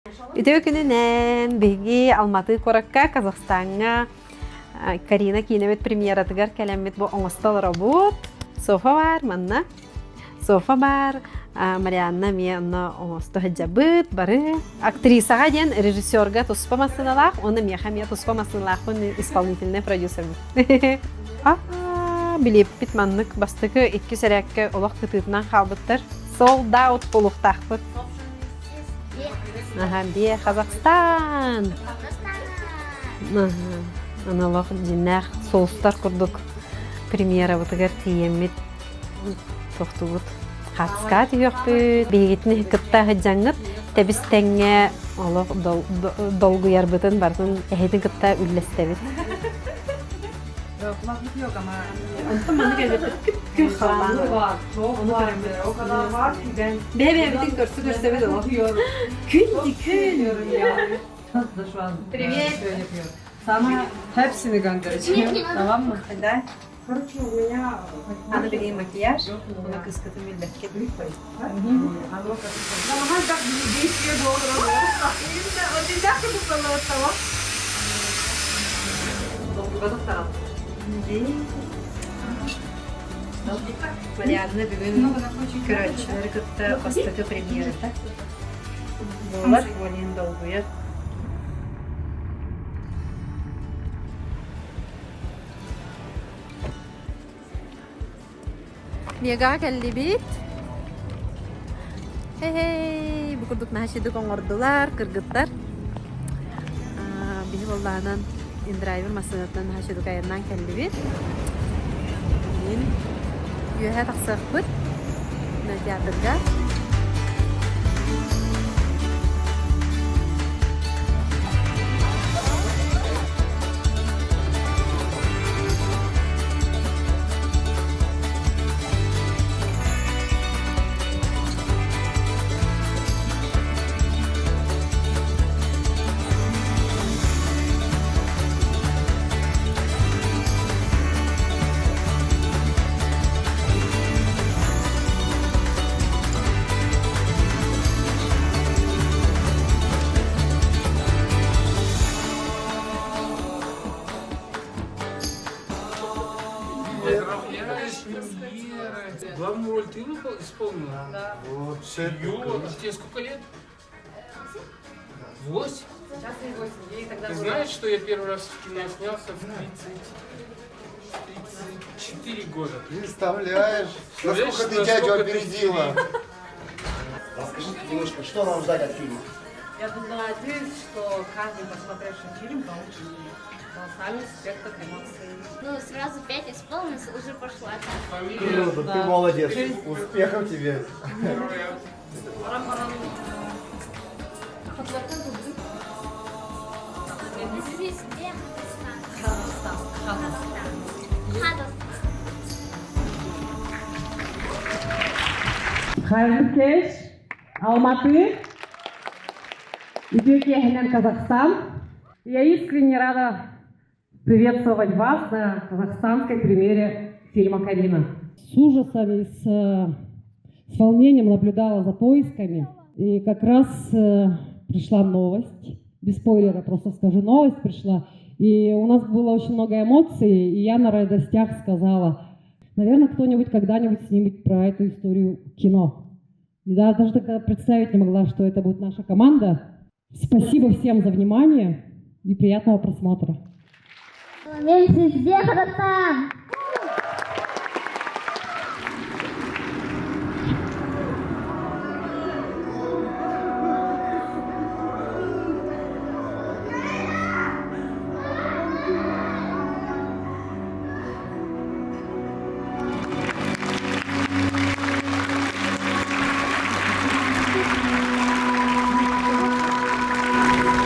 Үтүө күнүнэн биһиги Алматы куоракка Казахстаҥҥа Карина киинэбит премьератыгар кэлэммит бу оҥосто олоробут. Софа баар манна. Софа баар, Марианна эмиэ онно оҥосто сылдьабыт бары. Актрисаҕа диэн режиссерга туспа массыыналаах, уонна миэхэ эмиэ туспа массыыналаахпын исполнительнай продюсербын. Билиэппит маннык бастакы иккис эрээккэ олох кытыытынан хаалбыттар. Sold out буолуохтаахпыт. Аха, бие Казахстан. Аны олох дьиннээх соустар курдук премьерабытыгар тиийэммит тохтубут. Хаатыскаҕа түһүөхпүт, биһигитин кытта сылдьаҥҥыт тэбис тэҥҥэ олох долгуйарбытын барытын эһитин кытта үллэстэбит. Онтон маннык элбэхтик күн халлаан Ону көрөммүт. Бэйэ-бэйэбитин көрсө-көрсөбүт олох. Күн күн. Привет. Sana hepsini göndereceğim. Tamam mı? Да. Аны билигин макияж, уна кыскытын билбэккэ. Марианна бүгүн көрөөччүлэри кытта бастакы премьерата буолар. Олен долгуйар. Мегаҕа кэллибит. Хей-хей, бу курдук наһаа үчүгэй оҥордулар кыргыттар. Биһи буоллаҕынан индрайвер массыынатынан наһаа үчүгэй айаннаан кэллибит. Мин үөһэ тахсыахпыт кинотеатрга. Главную роль ты исполнила? Да. Вот, Ё, а тебе сколько лет? Восемь? Сейчас ей восемь. Ей тогда Ты было- знаешь, что я первый раз в кино снялся в 30, 34 года? Представляешь, Представляешь, насколько ты дядю насколько ты опередила. Расскажите немножко, что нам ждать от фильма? Я надеюсь, что каждый, посмотревший фильм, получит колоссальный спектр эмоций. Ну, сразу пять исполнилось, уже пошла так. Фамилия Круто, ты молодец. Успехов тебе. Везде Казахстан. Казахстан. Казахстан. Қайырлы кеш, Алматы, Үтүө киэһэнэн Казахстан. Я искренне рада приветствовать вас на казахстанской премьере фильма «Карина». С ужасом и с, с волнением наблюдала за поисками. И как раз пришла новость, без спойлера просто скажу, новость пришла. И у нас было очень много эмоций, и я на радостях сказала, наверное, кто-нибудь когда-нибудь снимет про эту историю кино. И да, даже тогда представить не могла, что это будет наша команда. Спасибо всем за внимание и приятного просмотра. Везде Казахстан!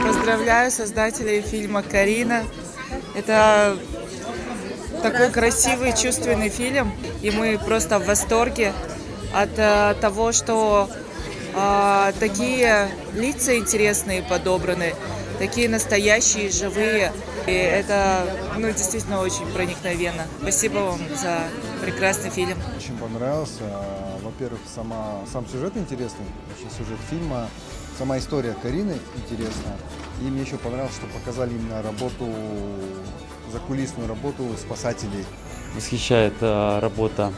Поздравляю создателей фильма «Карина». Это такой красивый, чувственный фильм, и мы просто в восторге от э, того, что э, такие лица интересные подобраны, такие настоящие, живые. И это ну, действительно очень проникновенно. Спасибо вам за прекрасный фильм. Очень понравился. Во-первых, сама, сам сюжет интересный, вообще сюжет фильма, сама история Карины интересная. И мне еще понравилось, что показали именно работу, закулисную работу спасателей. Восхищает работа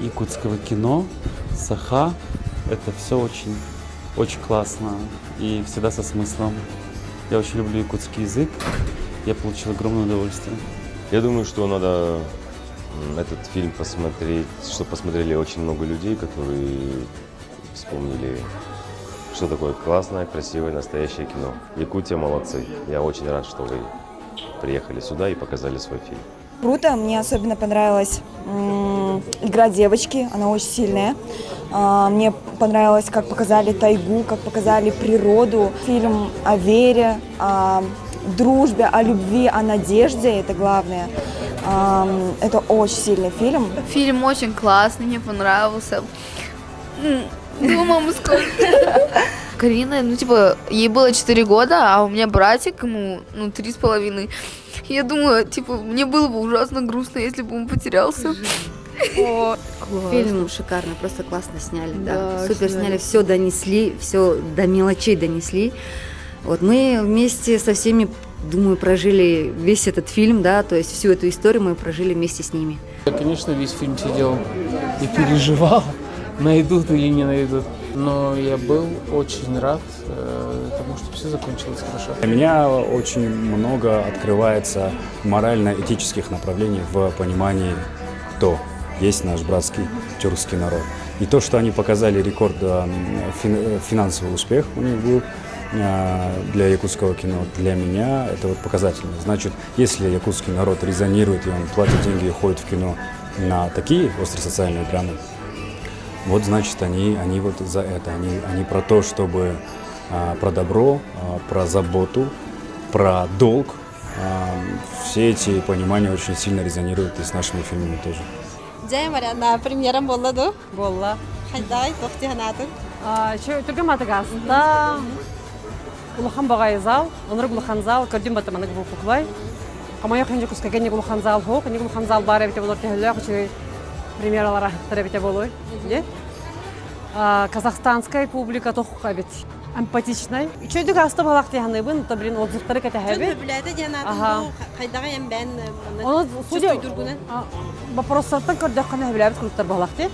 якутского кино, Саха. Это все очень, очень классно и всегда со смыслом. Я очень люблю якутский язык. Я получил огромное удовольствие. Я думаю, что надо этот фильм посмотреть, что посмотрели очень много людей, которые вспомнили, что такое классное, красивое, настоящее кино. Якутия молодцы. Я очень рад, что вы приехали сюда и показали свой фильм. Круто, мне особенно понравилась игра девочки, она очень сильная. Мне понравилось, как показали тайгу, как показали природу. Фильм о вере, о дружбе, о любви, о надежде, это главное. Это очень сильный фильм. Фильм очень классный, мне понравился. Ну, мама, сколько? Карина, ну, типа, ей было 4 года, а у меня братик, ему, ну, 3,5. Я думаю, типа, мне было бы ужасно грустно, если бы он потерялся. Фильм шикарно, просто классно сняли, да. Да, Супер сняли. сняли, все донесли, все до мелочей донесли. Вот мы вместе со всеми, думаю, прожили весь этот фильм, да, то есть всю эту историю мы прожили вместе с ними. Я, конечно, весь фильм сидел и переживал, найдут или не найдут. Но я был очень рад тому, что все закончилось хорошо. Для меня очень много открывается морально-этических направлений в понимании, кто есть наш братский тюркский народ. И то, что они показали рекорд, финансовый успех у них был для якутского кино, для меня это вот показательно. Значит, если якутский народ резонирует, и он платит деньги и ходит в кино на такие остросоциальные драмы, вот значит они вот за это, они про то, чтобы про добро, про заботу, про долг. Все эти понимания очень сильно резонируют и с нашими фильмами тоже. Дьэ, Марианна, премьера буолла дуо? Буолла. Хайдаҕый, туох дии санаатыҥ? Түргэн баҕайытык ааста. Улахан баҕайы зал, оннук улахан зал, көрдүм бата маннык выпуклай. Хомойуох иһин Дьокуускайга инник улахан зал суох, инник улахан зал баар эбитэ буолар төһөлөөх үчүгэй премьералар ааһыктар эбитэ буолуой. Казахстанскай публика туох эбит эмпатичнай. Үчүгэйдик ааста баҕалаах дии саныыбын, то блин отзывтары кэтэһэбит. Дьон сөбүлээтэ диэн аатын дуу, хайдаҕый эн бэйэн Ону судья чувствуйдургунан? вопростартан көрдөххүнэ сөбүлээбит курдуктар баҕалаах дии.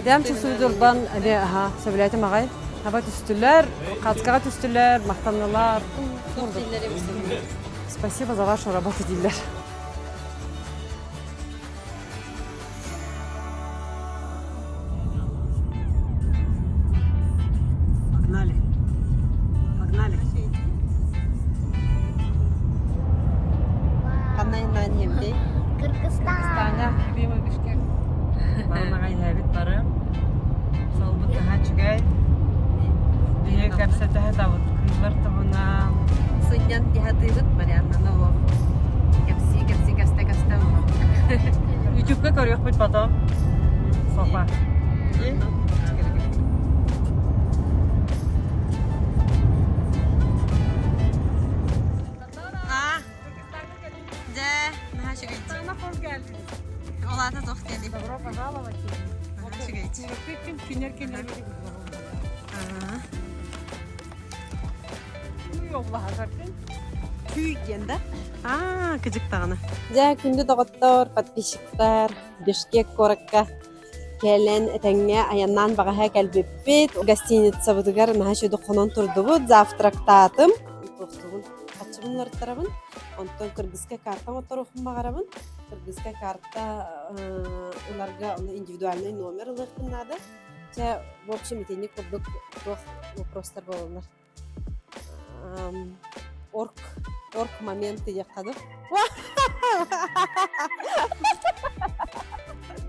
Дэм чувствуйдурбан эми аха сөбүлээтим аҕай. Аба түстүлэр, хаацкаҕа түстүлэр, махтаннылар. Спасибо за вашу работу дииллэр. Погнали. Погнали. Ханна ньиэмтэй? Кыргызстан. Любимый Бишкек. Барнаҕа иһэбит бары. Суолбут наһаа үчүгэй. Биһиги кэпсэтэ сытабыт кыыллар туһунан. Сынньан иһатыыбыт Марианнаны олох кэпсии кэпсии кэстэ кэстэ олох. Ютубка көрүөхпүт потом. Софа. Дьэ, наһаа үчүгэй. Ол аата туох диэний? Добро пожаловать. Наһаа үчүгэй. Кинер кинер. Күй облаһа көрдүн. Күй диэн да? Аа, кыдьык даҕаны. Дьэ, күндү доҕоттор, подписчиктар, Бишкек куоракка кэлэн этэҥҥэ айаннаан баҕаһа кэлбиппит. Гостиницабытыгар наһаа үчүгэй хонон турдубут, завтрактаатым. Туохтуубун, хаччыбын уларыттарабын. Онтон кыргызскай карта оҥотторуохпун баҕарабын. Кыргызскай карта ыларга ону индивидуальный номер ылыахпын наада. Чэ, в общем, итинник курдук туох вопростар буолаллар. Орк, орк моменты диэххэ дуу.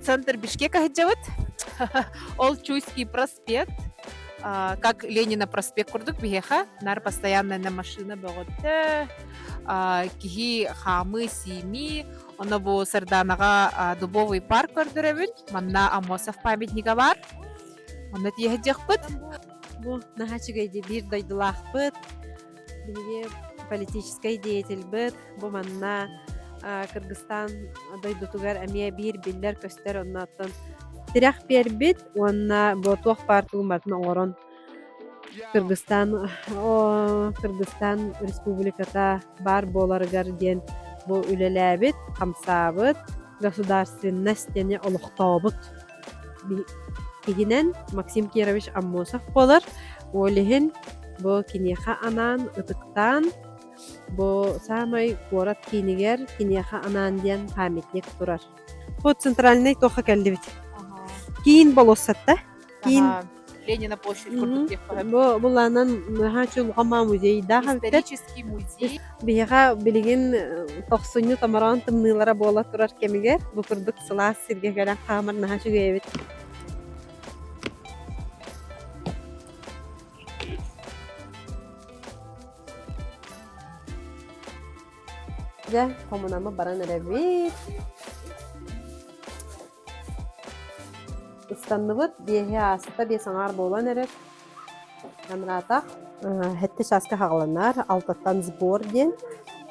Центр Бишкека сылдьабыт. Ол Чуйский проспект, как Ленина проспект курдук биһиэхэ нар постоянно на машина бөҕөтө киһи хаамыы сиимии оно бу Сарданаҕа Дубовый парк көрдөрөбүн манна Аммосов памятнига бар онно тиэһэдьиэхпит Бу наһаа үчүгэй дии биир дойдулаахпыт биһиги политическай деятельбыт бу манна. Кыргызстан дойдутугар эмиэ биир биллэр-көстөр оннооттон тирэх биэрбит уонна бу туох баар тугун барытын оҥорон Кыргызстан Кыргызстан Республиката баар буоларыгар диэн бу үлэлээбит, хамсаабыт, государственность диэни олохтообут киһинэн Максим Кирович Аммосов буолар. Ол иһин бу киниэхэ анаан ытыктаан бу саамай куорат киинигэр киниэхэ анаан диэн памятник турар. Вот центральный туохха кэллибит. Киин болуоссатта. Киин Ленина площадь курдук диэххэ. Бу булаанан наһаа чулҕама музейдаах эбиттэр. Исторический музей. Биһиэхэ билигин тохсунньу томороон тымныылара буола турар кэмигэр бу курдук сылаас сиргэ кэлэн хаамар наһаа үчүгэй эбит. Дьэ, хомунаммыт баран эрэбит. Ыстанныбыт, биэһи ааста, биэс аҥаар буолан эрэр. Анараатах сэттэ чааска хаҕыланар, алтаттан сбор диэн.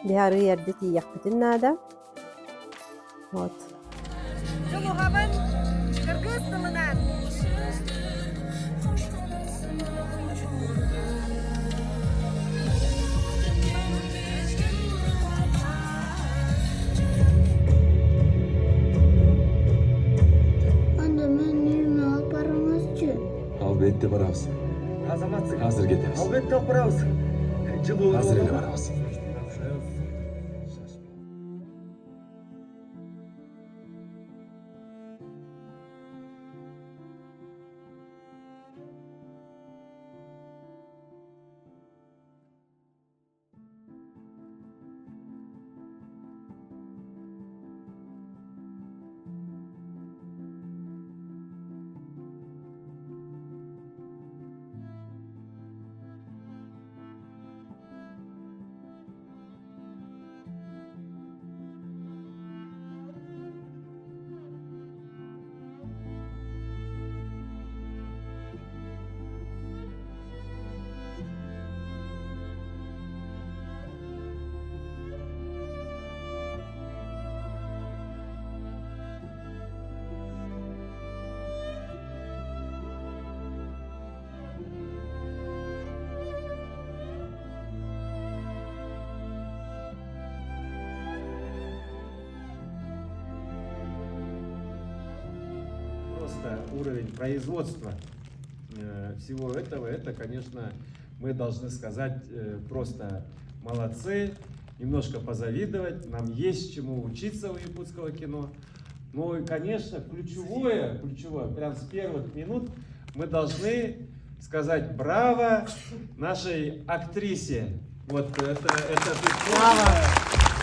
Биһи арыый эрдэ тиийиэхпитин наада. Вот. Дьулуһабын кыргыз тылынан. Анда мен үйүмө алып барыңызчы. Албетте барабыз. Азаматсың. Азыр кетебиз. Албетте алып барабыз. Жылуу. Азыр эле барабыз. Просто уровень производства всего этого, это, конечно, мы должны сказать просто молодцы, немножко позавидовать, нам есть чему учиться у якутского кино. Ну и, конечно, ключевое, ключевое, прям с первых минут мы должны сказать браво нашей актрисе. Вот это ты Браво!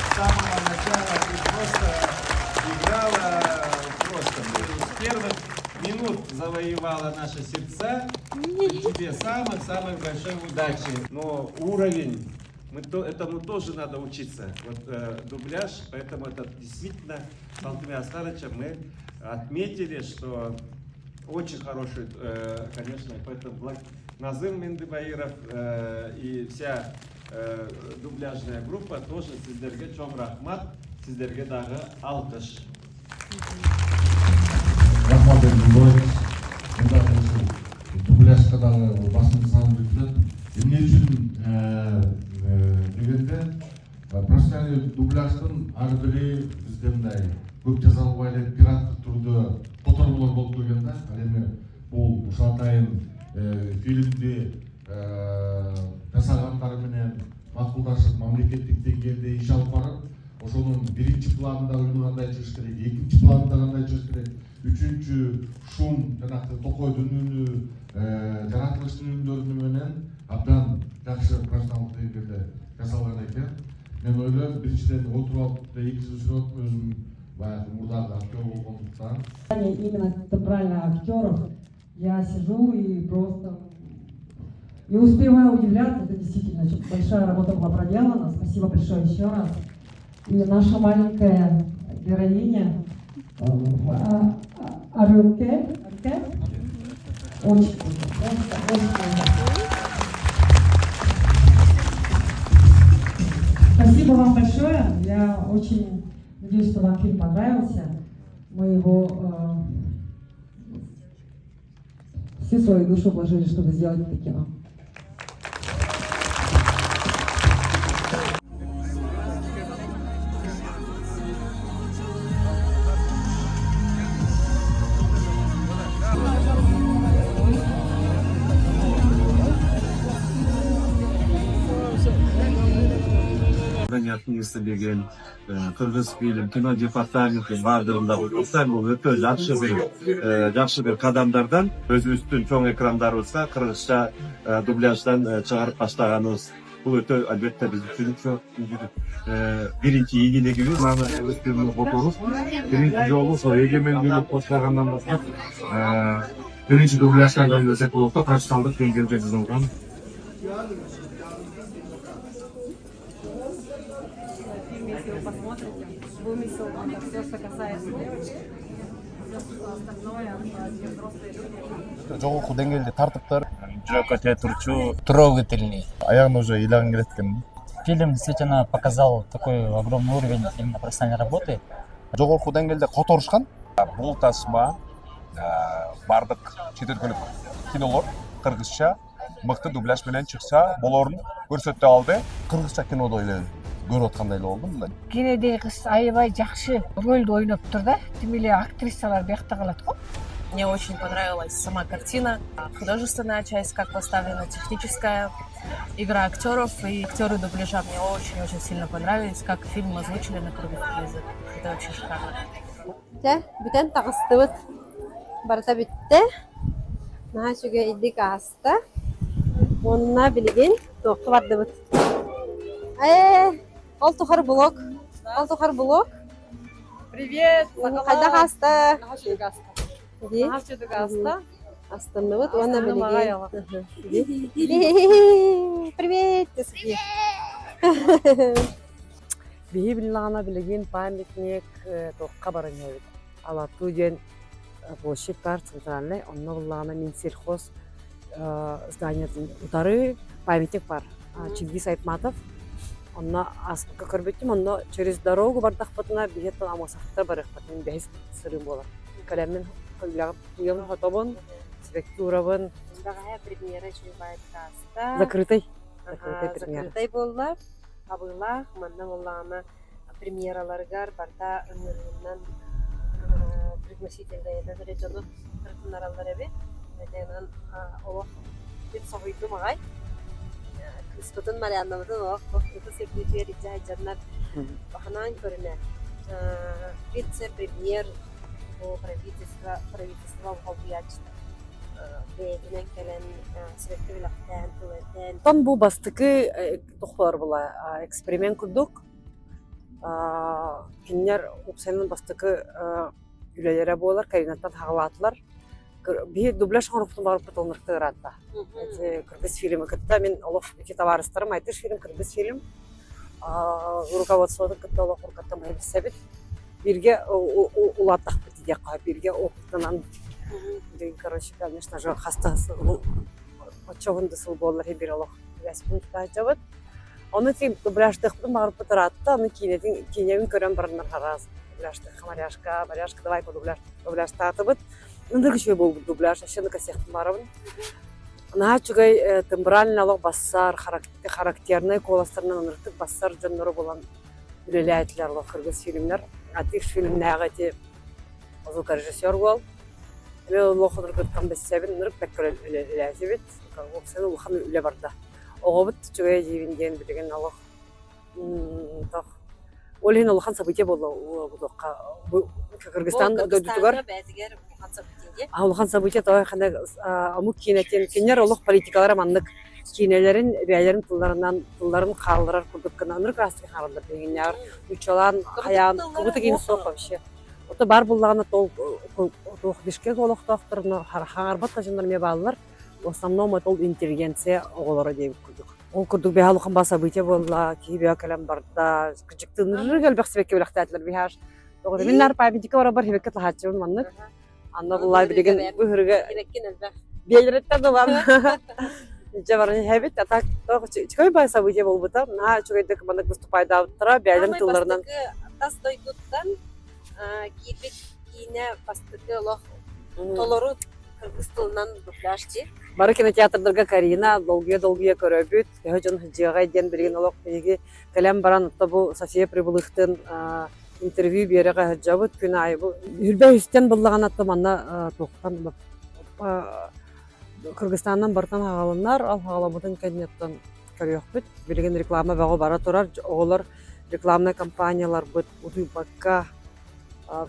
с самого начала ты просто играла просто. Ты с первых минут завоевала наши сердца. И тебе самых-самых большой удачи. Но уровень, этому тоже надо учиться. Вот дубляж, поэтому это действительно с Алтымой Аскаровичем мы отметили, что очень хороший, конечно, поэтому Назым Мендыбаиров и вся дубляжная группа тоже сиздерге чоң рахмат, сиздерге дагы алкыш. Рахмат Эркинбаевич. Мындай ушул дубляжга дагы басым жасагым келип турат. Эмне үчүн дегенде, профессиональный дубляждын ар бири бизде мындай көп жасалбай эле пираттык түрдө котормолор болуп келген да. Ал эми бул ушу атайын фильмди жасагандар менен макулдашып, мамлекеттик деңгээлде иш алып барып, ошонун биринчи планында үнү кандай чыгыш керек, экинчи планында кандай чыгыш керек, үчүнчү шум, жанакы токойдун үнү, жаратылыштын үндөрү менен абдан жакшы профессионалдык деңгээлде жасалган экен. Мен ойлойм, биринчиден отуруп алып эки жыл сүйлөп атып, өзүм баягы мурдагы актер болгондуктан. Именно центральных актеров я сижу и просто не успеваю удивляться, это действительно очень большая работа была проделана. Спасибо большое еще раз. И наша маленькая героиня Арюке, Арюке, очень круто, просто очень круто. Спасибо вам большое. Я очень Надеюсь, что вам фильм понравился. Мы его всю свою душу вложили, чтобы сделать это кино. Маданият министрлигин, Кыргыз фильм, кино департаменти баардыгында отурсаң, бул өтө жакшы бир жакшы бир кадамдардан өзүбүздүн чоң экрандарыбызга кыргызча дубляждан чыгарып баштаганыбыз бул өтө албетте биз үчүн биринчи ийгилигибиз. Өз которуп, биринчи жолу ошол эгемендүүлүк баштагандан баштап биринчи дубляждан десек болот да, профессионалдык деңгээлде жасалган. Если вы посмотрите, вымысел, это все, что касается девочки, все, что остальное, все взрослые люди. Жогорку деңгээлде тартыптыр. Жүрөккө тие турчу трогательный. Аягында уже ыйлагың келет экен. Фильм действительно показал такой огромный уровень именно профессиональной работы. Жогорку деңгээлде которушкан. Бул тасма баардык чет өлкөлүк кинолор кыргызча мыкты дубляж менен чыкса болорун көрсөтө алды. Кыргызча кинодо эле көрүп аткандай эле болдум мындай. Кенедей кыз аябай жакшы ролду ойноптур да, тим эле актрисалар биякта калат го. Мне очень понравилась сама картина, художественная часть, как поставлена, техническая игра актеров и актеры дубляжа мне очень-очень сильно понравились, как фильм озвучили на кыргызский язык. Это вообще шикарно. Дьэ, бүтэн таҕыстыбыт. Барыта бүттэ. Наһаа үчүгэйдик ааста. Уонна билигин туохха бардыбыт? Ээ, ол тухары блог. Ол тухары блог. Привет! Хайдах ааста? Наһаа үчүгэй ааста. Дии. Наһаа үчүгэй ааста. Астынныбыт уонна Астынным аҕай ала. билигин. Привет! Биһи биллаҕына билигин памятник туохха баран иһэбит. Алатуу диэн площадь баар центральный, онно буллаҕына Минсельхоз зданиетын утары памятник бар. Чингиз Айтматов. Онно ааспыкка көрбүтүм, онно через дорогу бардахпытына биһиэттэн Амосовтар барыахпыт. Мин бэһис сырыым буолар. Кэлэммин уйабын хотобун, сибэкки уурабын. Бэҕэһээ премьера үчүгэй ааста. Закрытый. Закрытый премьера. Закрытай буолла. Абыылаах манна буоллаҕына премьераларыгар барыта ыҥырыынан пригласительныйынан эрэ дьону кырытыннараллар эбит. Онон олох мин соһуйдум аҕай. Кыыспытын Марианнабытын олох ытыс үрдүтүгэр илдьэ сылдьаннар баханаан көрүнэ вице-премьер бу правительство правительство холбуйааччыта бэйэтинэн кэлэн сибэкки бэлэхтээн тыл этэн Оттон бу бастакы туох була эксперимент курдук кинилэр уопсайынан бастакы үлэлэрэ буолар Каринаттан хаҕалаатылар. Биһи дубляж оҥоруохпутун баҕарбыппыт оннук ыраатта. Эти кыргыз фильмы кытта мин олох ити табаарыстарым айтыш фильм, кыргыз фильм руководствотун кытта олох урукаттан билсэбит. Бииргэ улааттахпыт диэххэ бииргэ опыттанан короче, конечно же, хаста оччоҕун да сыл буоллар биир олох үгэспин тутааччыбыт. Ону ти дубляждыахпытын баҕарбыт ыраатта, ону киинэтин киинэбин көрөн бараннар хараас дубляждыахха Маряшка, Маряшка давай по дубляж дубляжтаатыбыт. Ындык үчүгэй буолбут дубляж, вообще косяхпын барабын. Наһаа үчүгэй тембральный олох бассар, характерный куоластарынан ыныртык бассар дьоннору булан үлэлээтилэр олох кыргыз фильмнэр. Атыш фильмнээҕи ити звукорежиссер уол. Мен олох ыныргыттан бэссэбин ынырык бэккэ үлэлээтибит. Уопсайынан улахан үлэ барда. Оҕобут үчүгэй диибин диэн билигин олох тох ол иһин улахан событие буолла бу бу Кыргызстан дойдутугар бэйэтигэр улахан событие дии. Улахан событие тоҕо ханна омук киинэтин кинилэр олох политикалара маннык киинэлэрин бэйэлэрин тылларынан тылларын хаалларар курдук гына ынырык ыраастык хааллар билигиннээҕэр нууччалаан хайаан кыбыты киин суох вообще ото баар буллаҕына тол туох Бишкек олохтоохторуна хаҥарбат да дьоннор эмиэ бааллар в основном это ол интеллигенция оҕолоро диэбит курдук. Ол курдук бэһэ улахан ба событие буолла, киһи бэһэ кэлэн барда, кыдьыктыынырык элбэх сибэкки бэлэхтээтилэр биһаар. Тоҕо мин нар памятникка барабар хибекке тлаһааччыбын маннык. Анна буллай билигин быһырыга Хибеккин элбэх. биэлэриттэн ылан дьэ баран иһэбит. А так үчүгэй бай событие буолбута. Наһаа үчүгэйдик маннык выступайдаабыттара, бэйэлэрин тылларынан. Тас дойдуттан киирбит киинэ бастакы олох толору кыргыз тылынан дубляж дии. Бары кинотеатрдарга Карина долгуйа-долгуйа көрөбүт. Төһө дьон сылдьыаҕай диэн билигин олох биһиги кэлэн баран отто бу София Прибылыхтын интервью биэрэҕэ сылдьабыт. Күн аайы бу үрбэ үстэн буллаҕына отто манна туохтан Кыргызстаннан бартан хаҕаланнар, ол хаҕаламмытын кэнниттэн көрүөхпүт. Билигин реклама бөҕө бара турар. Оҕолор рекламнай компанияларбыт утуйбакка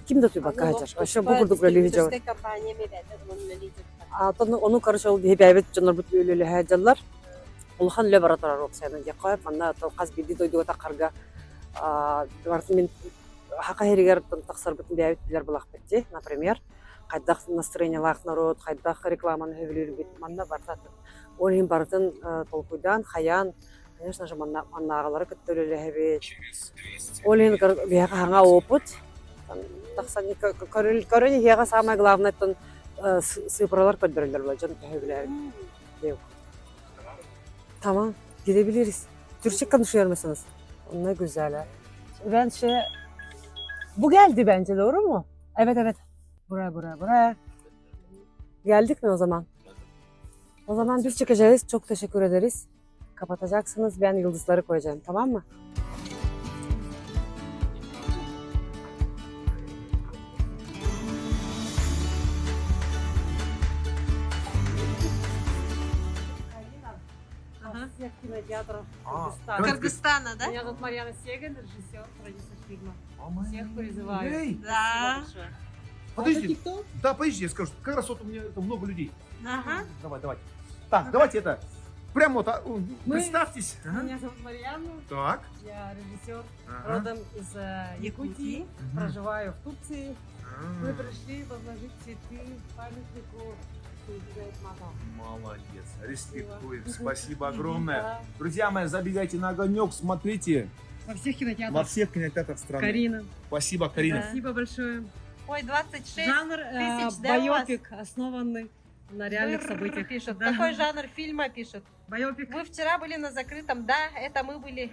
ким да утуйбакка сылдьар. Вообще бу курдук үлэлии сылдьабыт. компания Ону короче ол биһи дьоннорбут үлэлэһэ сылдьаллар. Улахан үлэ бара турар уопсайынан диэххэ. Манна хас биирдии дойдуга таххарга барытын мин хаха иһигэр тахсарбытын бэйэбит билэр булахпыт дии. Например, хайдах настроениелаах норуот, хайдах рекламаны сөбүлүүрбүт манна барыта ол иһин барытын толкуйдаан, хайаан, конечно же, манна маннааҕылары кытта үлэлэһэбит. Ол иһин биһиэхэ хаҥа опыт тахсан көрөн иһиэхэ самое главное оттон цифралар көрдөрөллөр була дьон төһө билээбит. Tamam, gidebiliriz. Türkçe konuşuyor musunuz? Ne güzel. Ben şey... Bu geldi bence doğru mu? Evet evet. Buraya buraya buraya. Geldik mi o zaman? O zaman biz çıkacağız. Çok teşekkür ederiz. Kapatacaksınız. Ben yıldızları koyacağım. Tamam mı? Всех кинотеатров Кыргызстана. Кыргызстана, да? Меня зовут Марьяна Сеган, режиссер, продюсер фильма. Всех призываю. Эй! Да. Подожди. Да, подожди, я скажу. Как раз вот у меня это много людей. Ага. Давай, давайте. Так, давайте это. Прямо вот, а, Мы- представьтесь. Ага. Меня зовут Марьяна. Так. Я режиссер, Ага. родом из э, Якутии, Якутии. Мгм. проживаю в Турции. А. Мы пришли возложить цветы памятнику Айтматову. Молодец. Респектуем. Спасибо огромное. Да. Друзья мои, забегайте на огонек, смотрите Во всех кинотеатрах. во всех кинотеатрах страны. Карина. Спасибо, Карина. Спасибо большое. Ой, 26 Жанр э, тысяч, да, у вас? байопик, основанный на реальных Быр событиях. пишут. Да. Какой жанр фильма пишут? Байопик. Вы вчера были на закрытом, да, это мы были.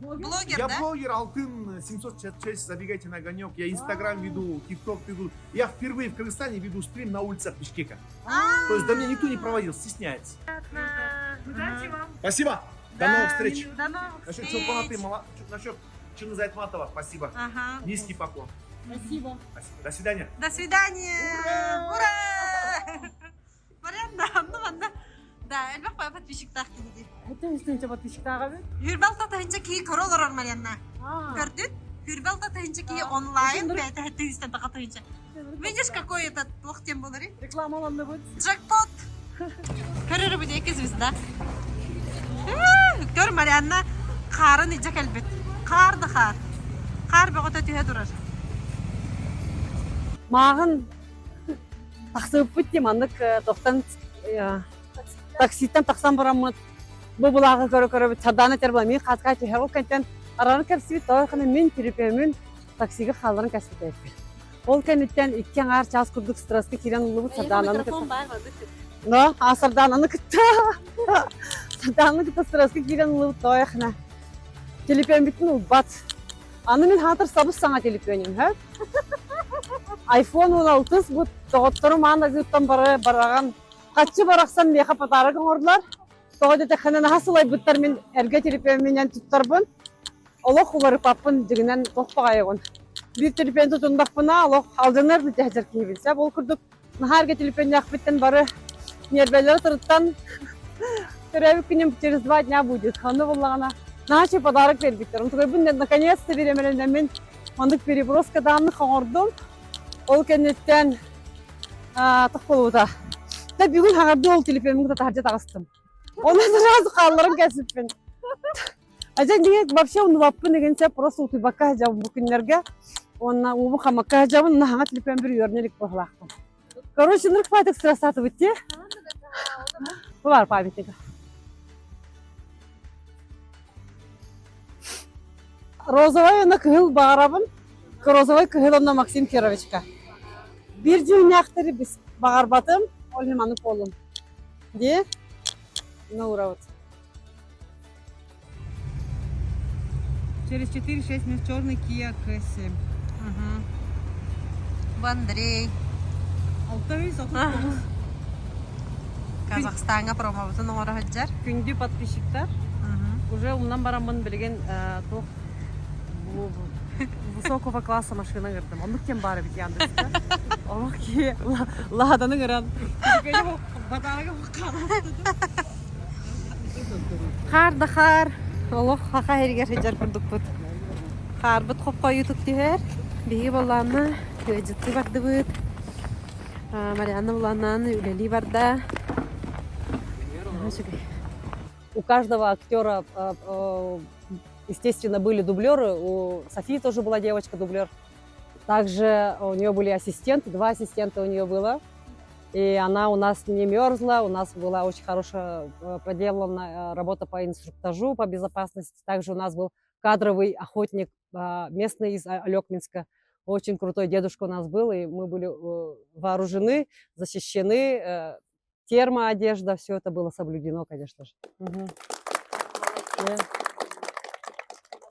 Блогер, Я да? блогер Алтын 766, забегайте на огонек. Я Инстаграм веду, ТикТок веду. Я впервые в Кыргызстане веду стрим на улицах Бишкека. То есть до меня никто не проводил, стесняется. Удачи вам. Спасибо. До Да, новых встреч. До новых Насчет встреч. Чулпанаты, мала... насчет Чингиза Айтматова, спасибо. Ага. Низкий поклон. Спасибо. Спасибо. До свидания. До свидания. Ура! Марьяна, ну ладно. Да, элбэх подписчиктаах киһи. Это үстүнчэ подписчиктааҕа бит. Хүрбалта тыһынча киһи көрө олорор Марьяна. Көрдүн? Хүрбалта тыһынча киһи онлайн, бэйэтэ тыһынча таха тыһынча. Видишь, какой этот плох тем был, Рекламаланныбыт. Джекпот! Көрөрү бу диэки звезда. Көр Марианна хаарын илдьэ кэлбит. Хаар да хаар. Хаар бөҕөтө түһэ турар. Мааҕын тахсыбыппыт дии маннык тохтон такситтан тахсан бараммыт бу былааҕы көрө-көрөбүт Сардаана этэр була мин хатка түһэр ол кэнтэн арарын кэпсибит тоҕо хана мин телефоммун таксига хаалларан кэспит Ол кэнниттэн икки аҥаар чаас курдук стресска киирэн ыллыбыт Сардаананы кытта. Но, а Сардаананы кытта Сардаананы кытта стресска киирэн ыллыбыт тоҕо хана телефоммутун ылбат. Аны мин хаатыр сабыс саҥа телефонум, һэ? Айфон 16 бу доҕотторум аан дойдуттан бары бараҕан хаччы барахсан миэхэ подарок оҥордулар. Тоҕо диэтэххинэ наһаа сылайбыттар мин эргэ телефоммунан туттарбын. Олох уларыппаппын дьиҥинэн туох баҕайыбын. Биир телефон тутуннахпына олох алдьанар да дьэһдьэр киһибин. Сөп ол курдук наһаа эргэ телефоннээхпиттэн бары ньиэрбэлэри тырыттан төрөөбүт күнүм через два дня будет. Онно буллаҕына наһаа үчүгэй подарок биэрбиттэр. Онтукайбын наконец-то бириэмэлэнэммин маннык переброска даанных оҥордум. Ол кэнниттэн тох буолбута. Да бүгүн хаҥардыы ол телефоммун кытта таһырдьа таҕыстым. Онон сразу хаалларан кэлсиппин. А дьэ дьиҥэ вообще умнубаппын игин сөп просто утуйбакка сылдьабын бу күннэргэ. Уонна уубу хамакка сылдьабын, уонна хаҥа телефон бір үөрэнэ илик быһыылаахпын. Короче, нырк паатык стрессаатыбыт дии. Бу баар памятнига. Розовай уонна кыһыл баҕарабын. Розовай кыһыл онно Максим Кировичка. Биир дьиҥнээхтэри бис баҕарбатым, ол иһин маннык буоллум. Дии? Ну, ура вот. Через 4-6 месяцев черный Kia K7. Бу Андрей. 639. Казахстаҥҥа промобутун оҥоро сылдьар. Күндү подписчиктар. Уже умнан бараммын билигин туох высокого класса машина ыҥырдым. Оннук кем баар эбит Яндекска. Олох ки Ладаны ыҥыран. Батарага Хаар да хаар, олох хаха иһигэр сылдьар курдукпут. Хаарбыт хоп-хойутук түһэр. Биһиги буоллаанна ыалдьыттыы бардыбыт. Марианна булааннаан үлэлии барда. У каждого актера, естественно, были дублеры. У Софии тоже была девочка-дублер. Также у нее были ассистенты, два ассистента у нее было. И она у нас не мерзла, у нас была очень хорошая проделана работа по инструктажу, по безопасности. Также у нас был кадровый охотник местный из Олекминска. Очень крутой дедушка у нас был, и мы были вооружены, защищены, термоодежда, все это было соблюдено, конечно же. Угу.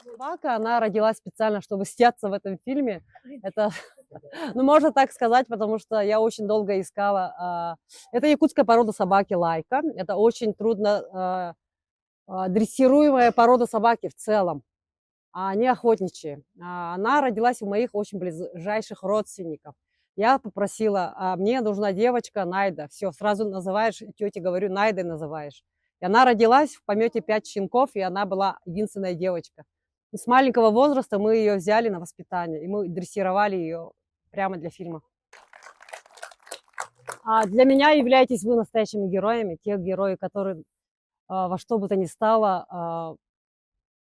Собака, она родилась специально, чтобы сняться в этом фильме. Это, ну, можно так сказать, потому что я очень долго искала. Это якутская порода собаки лайка. Это очень трудно дрессируемая порода собаки в целом. А они охотничьи. Она родилась у моих очень ближайших родственников. Я попросила, а мне нужна девочка Найда. Все, сразу называешь, тете говорю, Найдой называешь. И она родилась в помете пять щенков, и она была единственная девочка. И с маленького возраста мы ее взяли на воспитание, и мы дрессировали ее прямо для фильма. А для меня являетесь вы настоящими героями, те герои, которые во что бы то ни стало,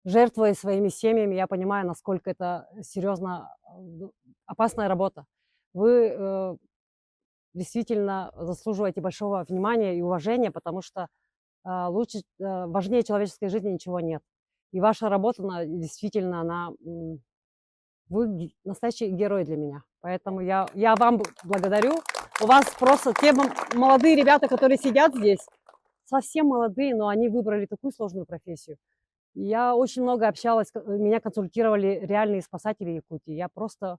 жертвуя своими семьями, я понимаю, насколько это серьезно опасная работа. Вы действительно заслуживаете большого внимания и уважения, потому что лучше, важнее человеческой жизни ничего нет. И ваша работа, она, действительно, она, вы настоящий герой для меня. Поэтому я вам благодарю. У вас просто те молодые ребята, которые сидят здесь, совсем молодые, но они выбрали такую сложную профессию. Я очень много общалась, меня консультировали реальные спасатели Якутии. Я просто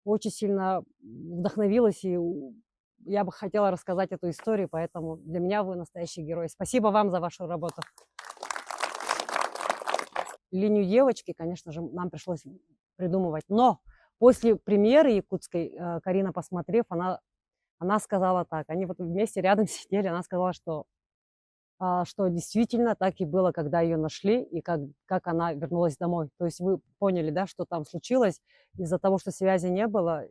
очень сильно вдохновилась, и я бы хотела рассказать эту историю, поэтому для меня вы настоящий герой. Спасибо вам за вашу работу. Линию девочки, конечно же, нам пришлось придумывать. Но после премьеры якутской, Карина, посмотрев, она сказала так, они вот вместе рядом сидели, она сказала, что действительно так и было, когда ее нашли и как она вернулась домой. То есть вы поняли, да, что там случилось. Из-за того, что связи не было,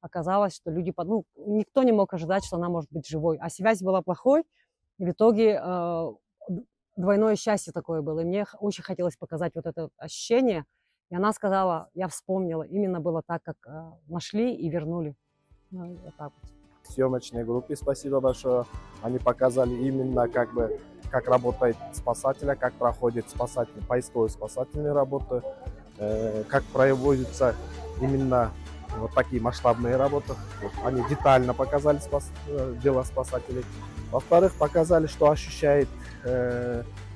оказалось, что люди, ну, никто не мог ожидать, что она может быть живой. А связь была плохой, и в итоге двойное счастье такое было. И мне очень хотелось показать вот это ощущение. И она сказала, я вспомнила, именно было так, как нашли и вернули. Ну, вот так вот. Съемочной группе спасибо большое. Они показали именно как бы как работает спасателя, как проходит спасатель, поисковые спасательные работы, как проводятся именно вот такие масштабные работы. Вот они детально показали дело спасателей. Во-вторых, показали, что ощущает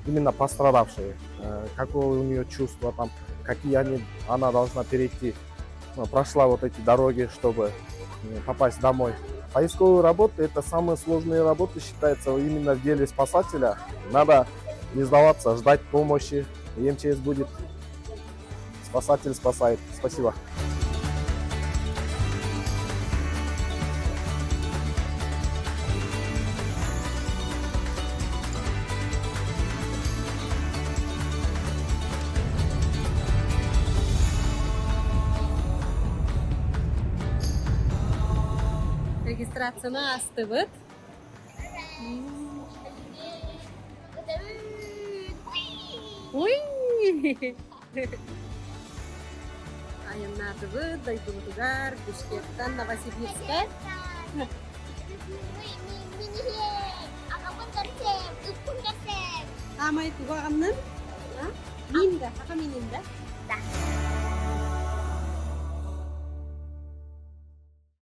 именно пострадавшие, какое у нее чувство там, какие она должна перейти, ну, прошла вот эти дороги, чтобы попасть домой. Поисковые работы – это самые сложные работы, считается, именно в деле спасателя. Надо не сдаваться, ждать помощи. И МЧС будет. Спасатель спасает. Спасибо. Регистрацияны аастыбыт. Уй! Айаннаатыбыт, дойдубутугар, Бишкектан Новосибирска. Аҕабын көрсөм, ыппын көрсөм. Саамай тугу аҕыннын? Миин да, аха миинин да? Да.